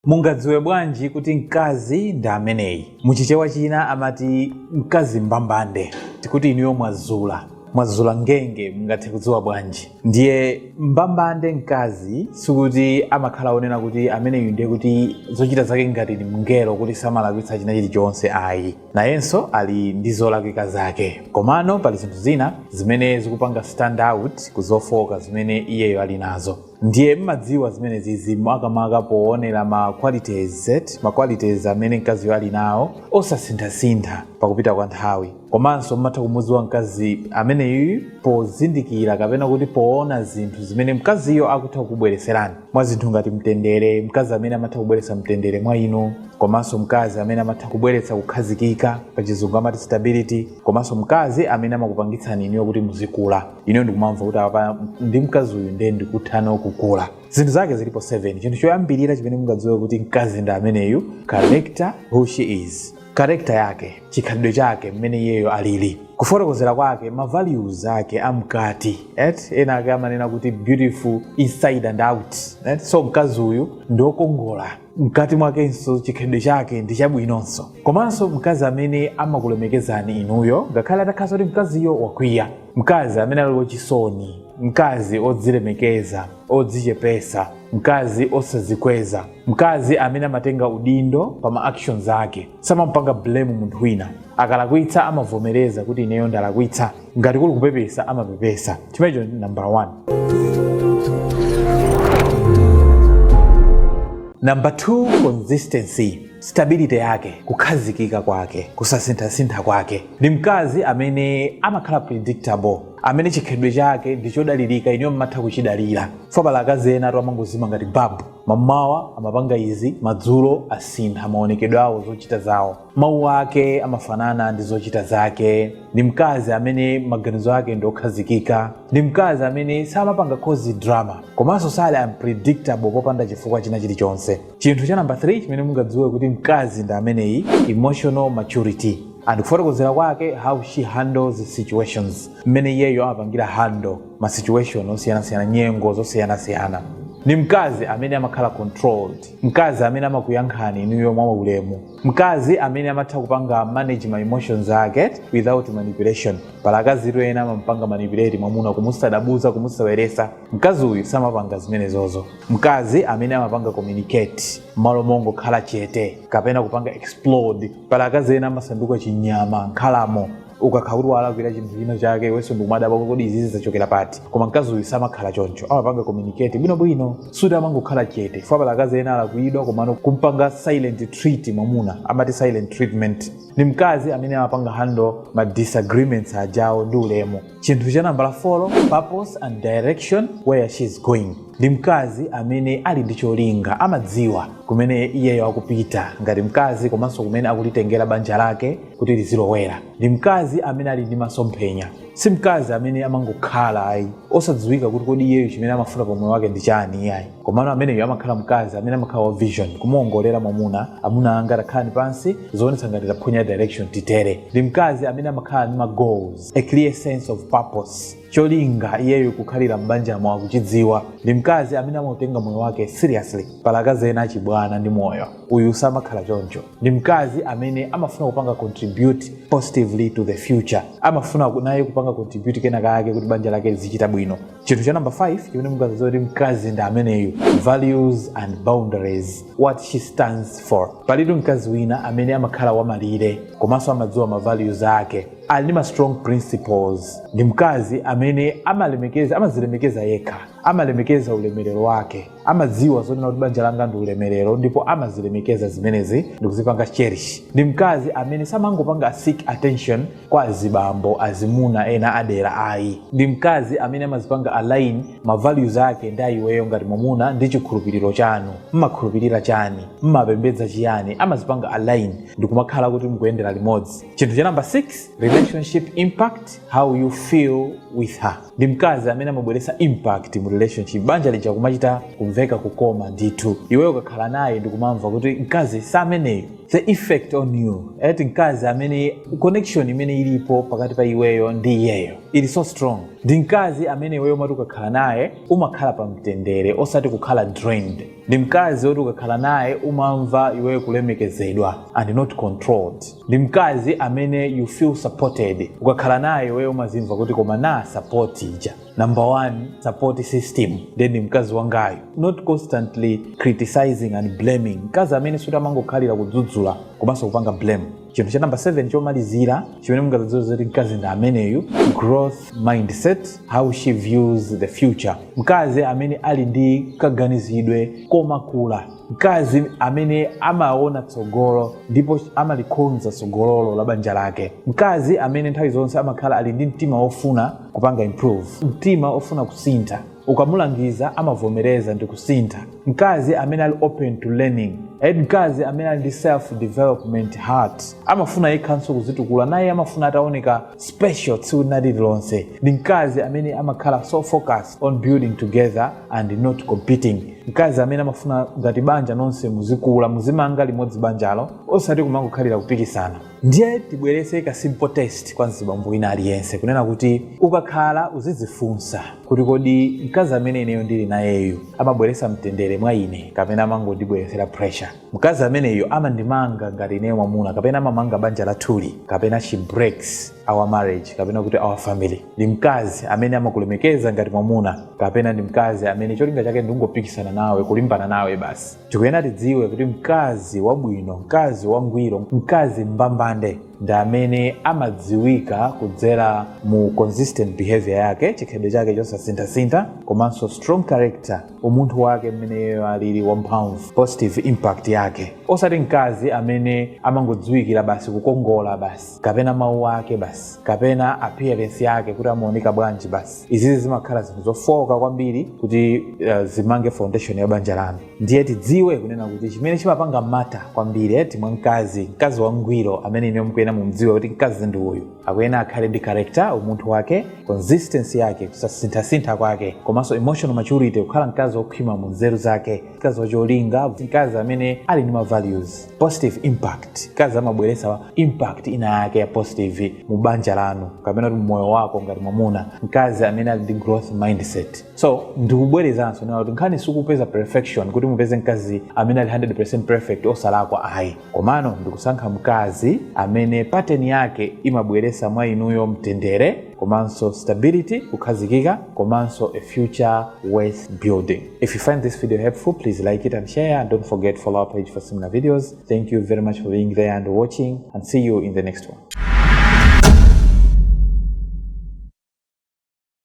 Mungadziwe bwanji kuti mkazi ndi ameneyi? Muchichewa china amati mkazi mbambande. Tikuti inuyo mwazula, mwazula ngenge, mungathe kudziwa bwanji? Ndiye mbambande mkazi sikuti amakhala onena kuti ameneyu ndiye kuti zochita zake ngati ni mngelo, kuti samalakwitsa china chilichonse, ayi. Nayenso ali ndi zolakwika zake, komano pali zinthu zina zimene zikupanga stand out ku zofowoka zimene iyeyo ali nazo. Ndiye mmadziwa zimene zizi makamaka poonera ma qualities, set ma qualities amene mkaziyo ali nawo osasinthasintha pakupita kwa nthawi. Komanso mmatha kumudziwa mkazi ameneyu pozindikira kapena kuti poona zinthu zimene mkaziyo akutha kukubwereserani, mwa zinthu ngati mtendere, mkazi amene amatha kubweretsa mtendere mwa inu, komanso mkazi amene amatha kubweretsa kukhazikika, pachizungu amati stability, komanso mkazi amene amakupangitsani inuyo kuti muzikula. Inuyo ndikumamva kuti apa ndi mkazi uyu ndiye ndikuthano kukula. Zinthu zake zilipo 7. Chinthu choyambirira chimene mungadziwe kuti mkazi ndi ameneyu, character, who she is, character yake, chikhalidwe chake, mmene iyeyo alili, kufotokozera kwake, ma values ake amkati, et ena ake amanena kuti beautiful inside and out, et so mkazi uyu ndi wokongola mkati mwakenso, chikhalidwe chake ndi chabwinonso. Komanso mkazi amene amakulemekezani inuyo ngakhale atakhala kuti mkaziyo wakwiya, mkazi amene ali wachisoni, mkazi odzilemekeza, odzichepesa, mkazi osazikweza, mkazi amene amatenga udindo pa ma actions ake, samampanga blame munthu wina. Akalakwitsa amavomereza kuti ineyo ndalakwitsa, ngati kuli kupepesa amapepesa. Chimenecho number 1. Number 2, consistency, stability yake, kukhazikika kwake, kusasinthasintha kwake. Ndi mkazi amene amakhala predictable, amene chikhalidwe chake ndi chodalirika, inuyo mmatha kuchidalira. Pali akazi ena atu amangozima ngati babu, mammawa amapanga izi, madzulo asintha maonekedwe awo, zochita zawo, mawu ake amafanana ndi zochita zake. Ndi mkazi amene maganizo ake ndi okhazikika, ndi mkazi amene samapanga cause drama, komanso sali unpredictable popanda chifukwa china chilichonse. Chinthu cha namba 3 chimene mungadziwe kuti mkazi ndi ameneyi, emotional maturity and kufotokozera kwake, how she handles situations, mmene iyeyo amapangira handle ma situation osiyanasiyana, nyengo zosiyanasiyana. Ndi mkazi amene amakhala controlled, mkazi amene amakuyankhani inuyo mwa ulemu, mkazi amene amatha kupanga manage ma emotions ake without manipulation. Pala akazi ena amampanga manipulate mwamuna, kumusadabuza, kumuseweresa. Mkazi uyu samapanga zimenezozo. Mkazi amene amapanga communicate malo mongokhala chete kapena kupanga explode. Pala akazi ena amasanduka chinyama, nkhalamo, ukakhala kuti walakwira chinthu china chake iwenso ndikumadabwa kodi izizi zachokera pati. Koma mkazi uyu samakhala choncho, amapanga communicate bwinobwino, suti amangokhala chete. Pala akazi ena alakwidwa komano kumpanga silent treat mwamuna, amati silent treatment. Ndi mkazi amene amapanga handle ma disagreements ajawo ndi ulemu. Chinthu cha nambala 4, purpose and direction, where she's going. Ndi mkazi amene ali ndi cholinga, amadziwa kumene iyeyo akupita ngati mkazi, komanso kumene akulitengera banja lake kuti lizilowera. Ndi mkazi amene ali ndi masomphenya, si mkazi amene amangokhala ayi, osadziwika kuti kodi iyeyo chimene amafuna pamoyo wake ndi chani, ayi. Komano ameneyo amakhala mkazi amene amakhala wa vision, kumuongolera mwamuna: amuna anga, takhalani pansi, zoonetsa ngati taphonya direction, titere. Ndi mkazi amene amakhala ndi ma goals, a clear sense of purpose, cholinga iyeyo kukhalira m'banja mwawo kuchidziwa. Ndi mkazi amene amautenga moyo wake seriously. Pala akazi ena achibwana ndi moyo, uyu samakhala choncho. Ndi mkazi amene amafuna kupanga contribute positively to the future, amafuna naye kupanga contribute kena kake kuti banja lake lizichita bwino. Chinthu cha number 5 chimene mungadziwe kuti mkazi ndi ameneyu, values and boundaries, what she stands for. Palitu mkazi wina amene amakhala wamalire, komanso amadziwa ma values ake, ali ndi ma strong principles. Ndi mkazi amene amalemekeza, amazilemekeza yekha, amalemekeza ulemerero wake, amadziwa zonena kuti banja langa ndi ulemerero, ndipo amazilemekeza zimenezi ndikuzipanga cherish. Ndi mkazi amene samangopanga seek attention kwa azibambo, azimuna ena adera, ayi. Ndi mkazi amene amazipanga align ma values ake ndi iweyo ngati mwamuna ndi chikhulupiriro chanu, mmakhulupirira chani, mmapembedza chiyani, amazipanga align ndikumakhala kuti mukuyendera limodzi. Chinthu cha number 6, relationship impact, how you feel with her. Ndi mkazi amene amabweretsa impact mu relationship, banja lija kumachita kumveka kukoma ndithu. Iweyo ukakhala naye ndikumamva kuti mkazi sameneyo, the effect on you, eti mkazi amene connection imene ilipo pakati pa iweyo ndi iyeyo. Ili so strong. Ndi mkazi amene iweyo umati ukakhala naye umakhala pa mtendere, osati kukhala drained. Ndi mkazi woti ukakhala naye umamva iweyo kulemekezedwa and not controlled. Ndi mkazi amene you feel supported. Ukakhala naye iweyo umazimva kuti koma na support ija, number one support system, then ndi mkazi wangayo. Not constantly criticizing and blaming. Mkazi amene suti amangokhalira kudzudzula komanso kupanga blame. Chinthu cha number 7 chomalizira chimene mungadziwe zoti mkazi ndi ameneyu, growth mindset, how she views the future. Mkazi amene ali ndi kaganizidwe komakula, mkazi amene amaona tsogolo ndipo amalikonza tsogololo la banja lake, mkazi amene nthawi zonse amakhala ali ndi mtima wofuna kupanga improve, mtima ofuna kusintha. Ukamulangiza amavomereza ndi kusintha. Mkazi amene ali open to learning, and mkazi amene ali ndi self development heart, amafuna yekhanso kuzitukula, naye amafuna ataoneka special tsiku lina lililonse. Ndi mkazi amene amakhala so focused on building together and not competing. Mkazi amene amafuna ngati banja nonse muzikula, muzimanga limodzi banjalo, osati kumangokhalira kupikisana. Ndiye tibwerese ka simple test kwa mzibambo wina aliyense, kunena kuti ukakhala uzidzifunsa kuti, kodi mkazi amene ineyo ndili nayeyu amabweresa mtendere mwa ine kapena amangondibweresera pressure? Mkazi ameneyo amandimanga ngati ineyo mwamuna kapena amamanga banja lathuli, kapena she breaks our marriage kapena kuti our family? Ndi mkazi amene amakulemekeza ngati mwamuna kapena ndi mkazi amene cholinga chake ndikungopikisana nawe, kulimbana nawe basi? Tikuyenera tidziwe kuti mkazi wabwino, mkazi wangwiro, mkazi mbambande ndi amene amadziwika kudzera mu consistent behavior yake, chikhalidwe chake chosasinthasintha, komanso strong character, umunthu wake mmeneyo alili wamphamvu, positive impact yake, osati mkazi amene amangodziwikira basi kukongola basi, kapena mawu ake basi, kapena appearance yake kuti amaoneka bwanji basi. Izizi zimakhala zinthu zofowoka kwambiri kuti zimange foundation ya banja lanu. Ndiye tidziwe kunena kuti chimene chimapanga matter kwambiri eti mwa mkazi, mkazi wangwiro amene ine mukuyenera mumdziwe kuti mkazi ndi uyu, akuyenera akhale ndi character, umunthu wake, consistency yake, kusasinthasintha kwake, komanso emotional maturity, kukhala mkazi wokhwima mu nzeru zake, mkazi wacholinga, mkazi amene ali ndi ma values, positive impact, mkazi amabweretsa impact ina yake ya positive mu banja lanu kapena kuti moyo wako ngati mwamuna, mkazi amene ali ndi growth mindset. So ndikubwerezanso nena kuti nkhani sikupeza perfection, kuti mupeze mkazi amene ali 100% perfect, osalakwa, ayi, komano ndikusankha mkazi amene pattern yake imabweretsa mwa inuyo mtendere komanso stability, kukhazikika, komanso a future worth building. If you find this video helpful, please like it and share, and don't forget, follow our page for similar videos. Thank you very much for being there and watching, and see you in the next one.